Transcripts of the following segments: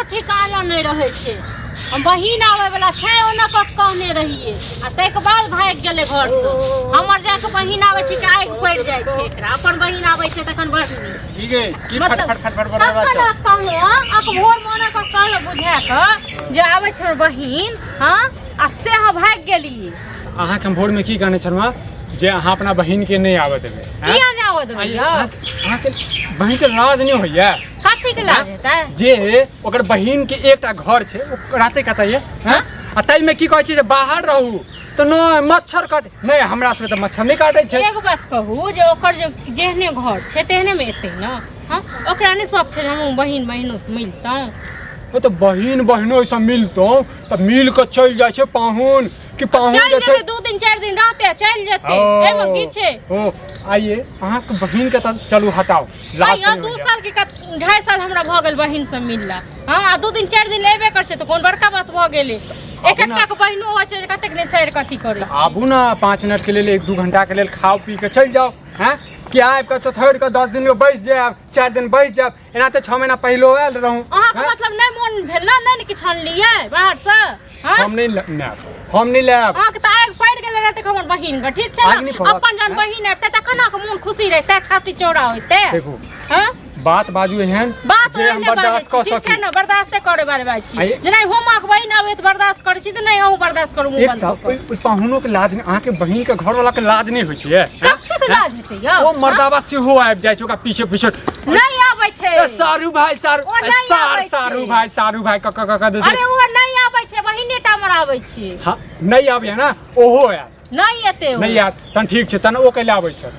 कोनो ठिकाना नहि रहै छै। हम बहिन आबै वाला छै ओना कऽ कहने रहियै आ ताहिके बाद भागि गेलै घरसँ। हमर जाके बहिन आबै छै कि आगि पड़ि जाइ छै एकरा, अपन बहिन आबै छै तखन बड़ नीक। की गे की फट मतलब फट फट फट बड़बड़ा तखन छौ? कहलहुँ अख भोर मे ओना कऽ कहलहुँ बुझा कऽ जे आबै छै हमर बहिन, हँ, आ से अहाँ भागि गेलियै। अहाँके हम भोरमे की कहने छलहुँ हँ जे अहाँ अपना बहिनके नहि आबऽ देबै? आँय? किया नहि आबऽ देबै यौ? अहाँके बहिनके लाज नहि होइया? कथी के लाज हेतै? जे ओकर बहिन के एकटा घर छै ओ राते कतऽ ये हैं? आ ताहिमे की कहै छै जे बाहर रहू तऽ नहि मच्छर कट नहि, हमरा सबके तऽ मच्छर नहि काटै छै। एगो बात कहू जे ओकर जे जेहने घर छै तेहने मे एतै ने? हँ, ओकरा नहि शौक छै जे हमहूँ बहिन बहिनो से मिलतहुँ? ओ तऽ बहिन बहिनो से मिलतहुँ तऽ मिल कऽ चलि जाइ छै पाहुन कि पाहुन चलि जे छै जेतै, 2 दिन 4 दिन रहतै आ चलि जेतै, एहिमे की छै? ओ आइए अहाँके बहिन के तऽ चलू हटाउ लाज आइयो तऽ नहि 2 होइया। साल के 2.5 साल हमरा भऽ गेल बहिन से मिलला, हँ, आ 2 दिन 4 दिन एबे कर छै तऽ कोन बड़का बात भऽ गेलै? एक ने। एकटा के बहिनो होइ छै जे कतेक नहि सैर कथी करै छै। आबू ने 5 मिनट के लेल, 1-2 घंटा के लेल खाउ पी के चलि जाउ। हैं कि आबि कऽ चौथरि कऽ 10 दिन बैस जायब, 4 दिन बैस जायब, एना तऽ 6 महीना पहिलो आयल रहूँ। अहाँके हैं? मतलब नहि मोन भेल ने, नहि ने किछु अनलियै बाहरसँ? हँ? हम नहि लेब, हम नहि लेब। अहाँके तऽ आगि पड़ि गेलै रहतै हमर बहिन के, ठीक छै आगि ने? नहि पड़त। अपन जहन बहिन अबितै तखन अहाँके मोन खुशी रहितै, छाती चौड़ा होइतै। देखू हँ? बात बाजू एहन बात जे हम ओहने बाजै बर्दाश्त छी, कऽ ठीक छै सकी। ने? बर्दाश्ते करे बारे बात छी। आइए। जेना हम अहाँके बहिन आबै तऽ बर्दाश्त करै छी तऽ नहि अहूँ बर्दाश्त करू मुँह बंद एकटा कऽ कऽ। ओहि पाहुनो के लाज नहि, अहाँके बहिन के घर वाला के लाज नहि होइ छै? हैं? कतेक लाज हेतै यौ? ओ मर्दाबा सेहो आबि जाइ छै ओकरा पीछे पीछे। नहि आबै छै। ए सारू भाई सारू, ओ ए नहि सार आबै छै। सारू भाई सारू भाई क क क क दै छै। अरे ओ नहि आबै छै, बहिने टा हमर आबै छै। हाँ नहि आबैया ना, ओहो आयत। नहि एतै ओ। नहि आयत तहन ठीक छै, तहन ओ कैला आबै छै?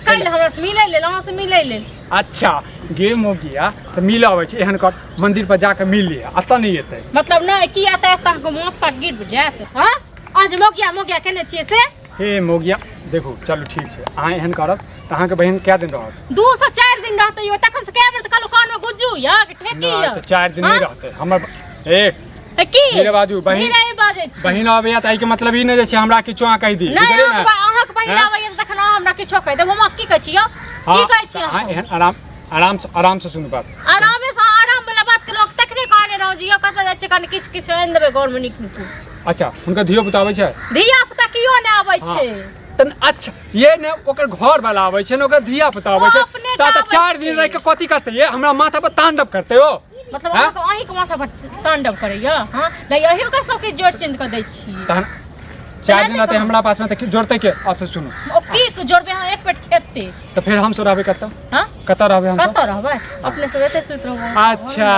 काल्हि हमरा से मिलै लेल, अहाँ से मिलै लेल। अच्छा गे मोगिया तऽ मिल आबै छै, एहन कर मंदिर पर जाके मिल लिअ, एतऽ नहि एतै। मतलब नहि की एतै? एतऽ अहाँके माथ पर गिर जायत। हँ, अहाँ जे मोगिया मोगिया केने छियै से। हे मोगिया देखू, चलू ठीक छै, अहाँ एहन करब तऽ अहाँके बहिन कए दिन रहत? 2 से 4 दिन रहतै यौ। तखन से कए बेर तऽ कहलहुँ कानमे गुज्जू यऽ कि ठेकी नहि यऽ। तऽ 4 दिन नहि हँ? रहतै हमर ए तऽ की धीरे बाजू, बहिन- धीरे बाजै छी। बहिन आबैया तऽ एहिके मतलब ई नहि जे छै हमरा किछो अहाँ कहि दी। नहि बुझलियै अहाँके ने? अहाँके बहिन हैं? आबैया तऽ तखन अहाँ हमरा किछो कहि देब? हम अहाँके की कहै छी यौ? हाँ, की कहै छी तऽ अहाँ अहाँ? एहन आराम आराम से आराम से सुनू बात। आरामे से आराम वाला बात केलहुँ तखने कहने रहौं जे यौ कतऽ जाइ छियै, कनि किछु किछु आनि देबै घरमे नीक नीक। अच्छा हुनकर धियो पुता आबै छै? धिया पुता कियो नहि आबै हाँ। छै। तहन अच्छा ये ने ओकर घर वाला आबै छै ने ओकर धिया पुता आबै ओ छै, अपने ता टा तऽ आबै 4 दिन छै। रहि कऽ कथी करतै ये? हमरा माथा पर तांडव करतै ओ। मतलब हैं? अहाँके अहींके माथा पर तांडव करैया? हँ, नहि अहीं ओकरा सबके जोड़ चिन्ह कऽ दै छी। तहन 4 दिन नहि रहतै तऽ हमरा पासमे तऽ जोड़तै के? अच्छा सुनू, ओ की जोड़बै अहाँ? एक पेट खेतै तऽ फेर हम सब रहबै कतऽ? हँ, कतऽ रहबै हम सब? कतऽ रहबै? अपने सब एतै सुति रहबै। अच्छा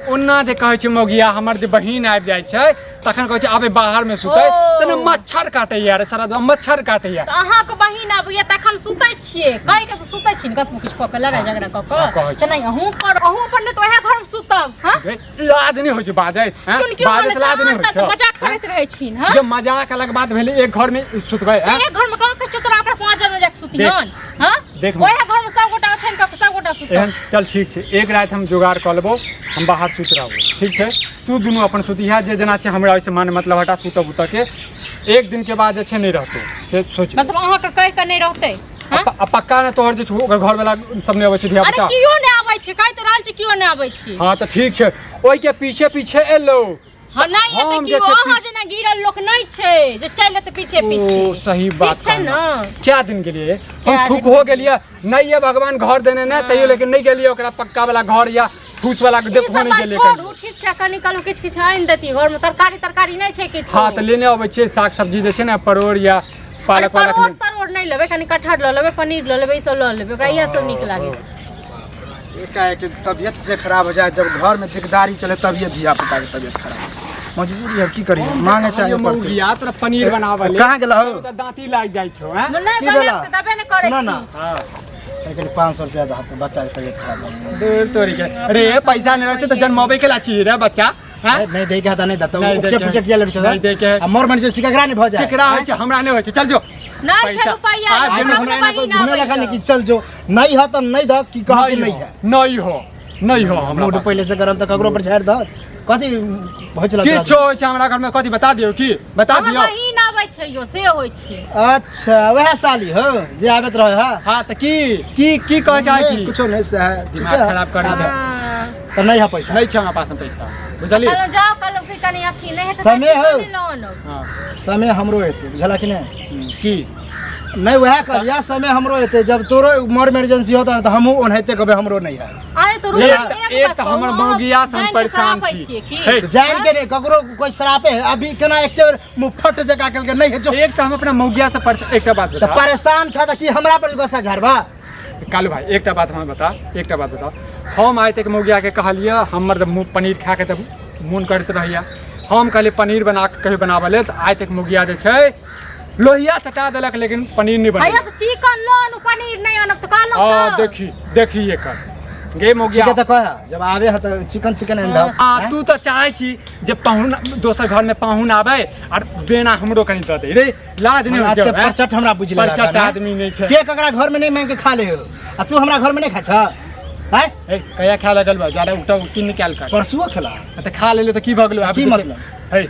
ओना जे कहै छै मौगिया हमर जे बहिन आबि जाइ छै तखन कहै छै आबे बाहर मे सुतै ओ। तऽ ने मच्छर काटैया रे सारा मच्छर काटैया। तऽ अहाँके बहिन आबैया तखन सुतै छियै कहि के तऽ सुतै छी ने, कतबो किछु कऽ के लड़ाइ झगड़ा कऽ हाँ, कऽ कहै छी। तऽ नहि अहूँ पर अहूँ अपन नहि तऽ उएह घरमे सुतब। हँ गे, लाज नहि होइ छै बाजैत? हैं? चुनकी बाजैत लाज नहि होइ छै? मजाक करैत रहै छी। हँ जे मजाक अलग बात भेलै, एक घर मे सुतबै हैं? एक घर में कहाँ कहै छियौ तोरा ओकरा 5 जन जाके सुतिहन? हँ, देख। ओएह घर में सब गोटा ओछाइन कऽ के सब गोटा सुतब। एहन चल ठीक छै, एक राति हम जोगाड़ कऽ लेबो, हम बाहर सुति रहबो, ठीक छै? तू दुनू अपन सुतिहा जे जेना छै, हमरा ओहिसँ मान मतलब हटा सुतब उतऽ के। एक दिन के बाद जे छै नहि रहतौ से सोच ले। मतलब अहाँके कहि कऽ नहि रहतै? हँ? आ पक्का ने तोहर जे छौ ओकर घरवाला सब नहि अबै छै धिया अरे पुता? कियो नहि आबै छै, कहि तऽ रहल छी कियो नहि आबै छै। हँ तऽ ठीक छै, ओहिके पीछे पीछे एलौ। हँ नहि एतै हम जे कियो छै अहाँ जेना गिरल लोक नहि छै जे चलि एतै पीछे ओ पीछे। सही बात ठीक छै कहलौं। ने? क्या दिन गेलियै हम कए थूक दिन हो गेलियै नहि ये भगवान घर देने ने तैयो, लेकिन नहि गेलियै ओकरा पक्का वाला घर या फूस वाला के ई देखबो सब नहि बात गेलियै छोड़ू कहियो। ठीक छै, कनि कहलहुँ किछु किछु आनि देती घरमे, तरकारी तरकारी नहि छै किछु। हँ तऽ लेने अबै छियै साग सब्जी जे छै ने परोड़ या अरे पालक वालक परोड़ तरोड़ नहि लेबै, कनि कटहर लऽ लेबै, पनीर लऽ लेबै, ई सब लऽ लेबै, ओकरा इएह सब नीक लागै छै। एकाएक तबियत जे खराब हो जाए, जब घर में दिकदारी चले तभिए धिया पुता के तबियत खराब। मजबूरी है, की करिए, मांगे चाहिए पड़ते। मौगिया तोरा पनीर बनाबऽ ले। कहाँ गेला हो? तऽ दाँती लागि जाइ छौ हैं? नहि की बनायब भेला? तऽ देबे नहि करै सुना ना। छी। हाँ एखन 500 रुपया दऽ हाथ, बच्चा के तबियत खराब भऽ गेलै। दूर तोरी के रे, पैसा नहि रहै छै तऽ जन्मबै के ला छी रे बच्चा? हैं? नहीं दै के है तऽ नहीं देतौ। नहीं दै उपटे के है। पुटे किया लगै छौ? नहीं दै के है। आ मोर मन छै सिकगरा नहीं भऽ जाए। केकरा होइ छै? हमरा नहि होइ छै, चल जो। नहि छै पैसा। रुपैआ। आब आइ हमरा हमरा एना कोइ बहिन घुमे आबै लखा छै। कि चल जो, नहीं है तऽ नहीं दह की कह कि नहीं नहीं हो है। नहीं हो नहीं हो हमरा मूड पास। पहिले से गरम तऽ ककरो पर झाड़ि दह कथी होइ छलै तोरा? किछो होइ छै हमरा घर में कथी बता दियौ की बता हमर दियौ। बहिन आबै छै यौ से होइ छै। अच्छा वएह साली हो जे आबैत रहे है। हाँ तऽ की की की कहै चाहै छी? कुछो नहीं से है, ठीक दिमाग है। खराब करै छै। हाँ। तऽ नहि है पैसा। नहि छै हमरा पासमे पैसा, बुझलियै? कहलहुँ जाउ, कहलहुँ कि कनि अथी नहि हेतै तऽ समय हौ। चिकने लऽ आनब। हँ। समय हमरो हेतै, बुझला कि नहि? की नहि, वएह कहलिया, समय हमरो हेतै। जब तोरो मोर इमरजेंसी होता ने तऽ हमहूँ ओनाहिते कहबै हमरो नहि है। अरे तो रुक, एक एक एक बात तऽ कहू, हमर अहाँ मौगिया से हम जानि के परेशान खराब छी। छियै की? हे, जानि के नहि, ककरो कोइ श्रापे है अभी केना एके बेर मुँह फट जका केलकै नहि है जो। एक तऽ हम अपना मौगिया से परेशान, एकटा बात तऽ बता। परेशान छ तऽ की हमरा पर गुस्सा झाड़बा? कालू भाई, एकटा बात हमरा बता, एकटा बात बता। हम आइ तक मौगियाके कहलियै, हमर तऽ मुँह पनीर खाके तऽ मोन करैत रहैया, हम कहलियै पनीर बना कऽ कहियो बनाबऽ लेल, तऽ आइ तक मौगिया जे छै लोहिया चटा देलक लेकिन पनीर नहि भैया बनेलक। तऽ चिकन लऽ आनू, पनीर नहि आनब तऽ कहलहुँ आ तऽ। देखी देखी एकर गे मौगिया। ठीक है, तऽ कह जब आबे है तऽ चिकन चिकन आनि दहक। आ तू तऽ चाहै छी जे पाहुन दोसर घरमे पाहुन आबै आर बेना हमरो कनि दऽ दे रे, लाज नहि होइ छै? एते परचट हमरा बुझि लेलक परचट हन, आदमी नहि छै। के ककरा घर में नहीं मांग के खा ले हो आ तू हमरा घर में नहीं खा छ? आय ए कहिया खा लगल बा? ज्यादा उठा उठी निकाल कर। परसुओ खेला। आ तऽ खा लेले तऽ की भऽ गेलो? आब की जे छै- मतलब? हे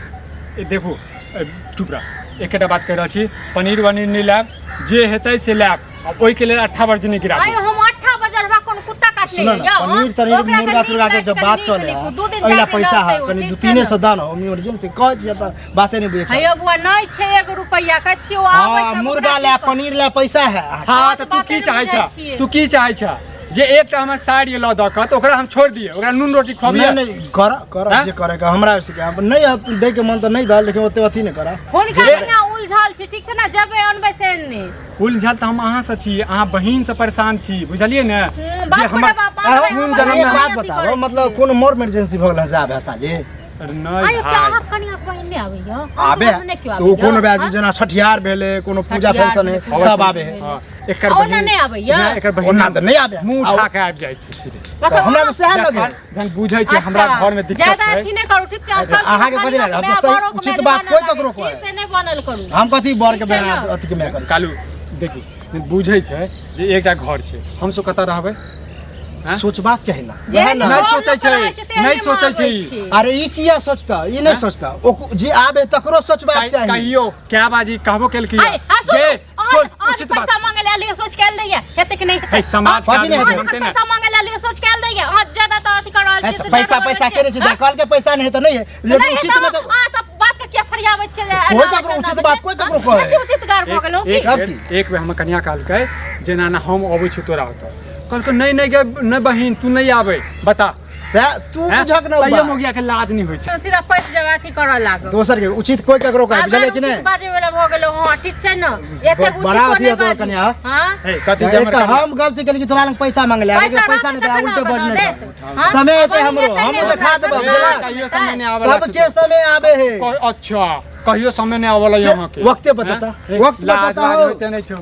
ए देखू, ए, चुप रह। एकेटा बात कहि रहल छी, पनीर वनीर नहि लायब, जे हेतै से लायब, आ ओहिके लेल अट्ठा वर्जी नहि गिराबू। आयो हम अट्ठा बजल हमरा कोनो कुत्ता काटने सुन ना, यौ, पनीर तनीर ओकरा मुर्गा कनि तुर्गा के नीक जब लागि बात कनि चले नीक है, दू दिन अगला चारि दिन पैसा है रहतै ओ, कनि ठीक दू छै तीने ने? सौ दान हो, इमरजेंसी कहै छियै तऽ बाते नहि बुझै छै। हेयौ बुआ, नहि छै एगो रुपैआ, कहै छियै ओ आबै हाँ छै, हम मुर्गा ओकरा ले की कहब? पनीर ले पैसा है। हाँ तऽ तऽ तू बाते की नहि चाहै बुझै छ? छियै। तू की चाहै छ जे एकटा हमर साड़ी लऽ दऽ कऽ तऽ ओकरा हम छोड़ि दियै, ओकरा नून रोटी खुअबियै? नहीं नहीं, कर कर। हाँ? जे करे के हमरा से के नहीं है, दे के मन तऽ नहीं दल, लेकिन ओते अथी नहीं करा। हुनका जे- बिना उलझल छी, ठीक छै ने? जेबै अनबै से नहि। उलझल तऽ हम अहाँसँ छी, अहाँ बहिनसँ परेशान छी, बुझलियै ने? जे बाप रे हमर बाप, बाप रे, कोन हमर जनम एक मे बात अथी बताओ, करै मतलब छियै। कोनो मोर इमरजेंसी भऽ गेल है जाबे साली? अरे नहि आयो भाइ। क्या अहाँ कनिया बहिन नहि आबैया? आबे अहाँके घरमे नहि केओ तो आबैया? कोनो बैज हाँ? जेना छठिहार भेलै, कोनो पूजा छठिहार फंक्शन है भेलै, तब आबे है। हँ, एकर आ ओना बहिन नहि आबैया? नहि, एकर बहिन ओना तऽ नहि आबे। मुँह आ उठा के आबि जाइ छै सीधे। मतलब हमरा तऽ सएह लगे। जखन जहन बुझै छै हमरा अच्छा, घर में दिक्कत ज्यादा छै। अथी नहि करू, ठीक छै? सब अहाँके कथी लागल? हम तऽ सही उचित बात कोइ ककरो कहै। से नहि बनल करू। हम कथी बर के ठीक छै ने? अथी के मैं करी? कालू देखी, बुझै छै जे एकटा घर छै, हमसब कतऽ रहबै? हैं? सोचबाक चाही ना। जेहन वएह ना। नहि घर सोचै लोक छै, रहै तेहने नहि सोचै छै माँ ई। आबै छै। अरे ई किया सोचता? ई नहीं सोचता, ओ जे आबे तकरो सोचबाक चाही। कहियो क्या बाजी कहबो केलकी आइ, आ सुनू, जे अहाँ- सुन अहाँ उचित बात। पैसा मांगे ले आलियै, सोच के आयल रहियै, हेतै कि नहि हेतै? हे, समाज के कथी नहि आदमी हेतै? जानते ने। पैसा मांगे ले आलियै, सोच के आयल रहियै, अहाँ ज्यादा तऽ अथी कर रहल है छियै, तऽ से पैसा ज्यादा पैसा कर के रहै छै, रहल कहल के पैसा नहीं है तऽ नहीं है, छियै। लेकिन नहि उचित में हेतै, तऽ अहाँ तऽ बात के किया फरियाबै छियै? कोइ एना ककरो होइ छै, उचित एना बात होइ कोइ छै। ककरो कहै। बेसी उचित गार भऽ गेलहुँ की? एक तब बेर की? एक बेर हमर कनिया कहलकै जे नाना हम अबै छी तोरा ओतऽ, कहलकै नहि नहि गे नहि बहिन तू नहि आबै, बता। सएह तू हैं? बुझक ना तैयो बात। मौगिया के लाज नहि होइ छै। सीधा पैस जब अथी करऽ लागब। दोसर के उचित कोइ ककरो कहै, आब बुझलियै कि उचित नहि? बाजै वाला भऽ गेलहुँ हँ, ठीक छै ने? एतेक बड़ा उचितो अथी नहि हतो बाजू। कनिया। हँ? हे कथी छै एक हमर तऽ कनिया? हम गलती केली कि तोरा लग पैसा मांगले, पैसा पैसा नहि रहतै देला, तखन उल्टे ने बजने देत। छौ। हाँ? समय एतै अब हमरो, एतै हमहूँ नहि देखा देबौ, हमरा। बुझलक? कहियो समय नहि आबऽ सबके समय आबे है। अच्छा कहियो समय नहि आबऽ से अहाँके वक्ते बतेता, हैं? वक्त लाज बतेता लाज हो। होइते नहि छौ।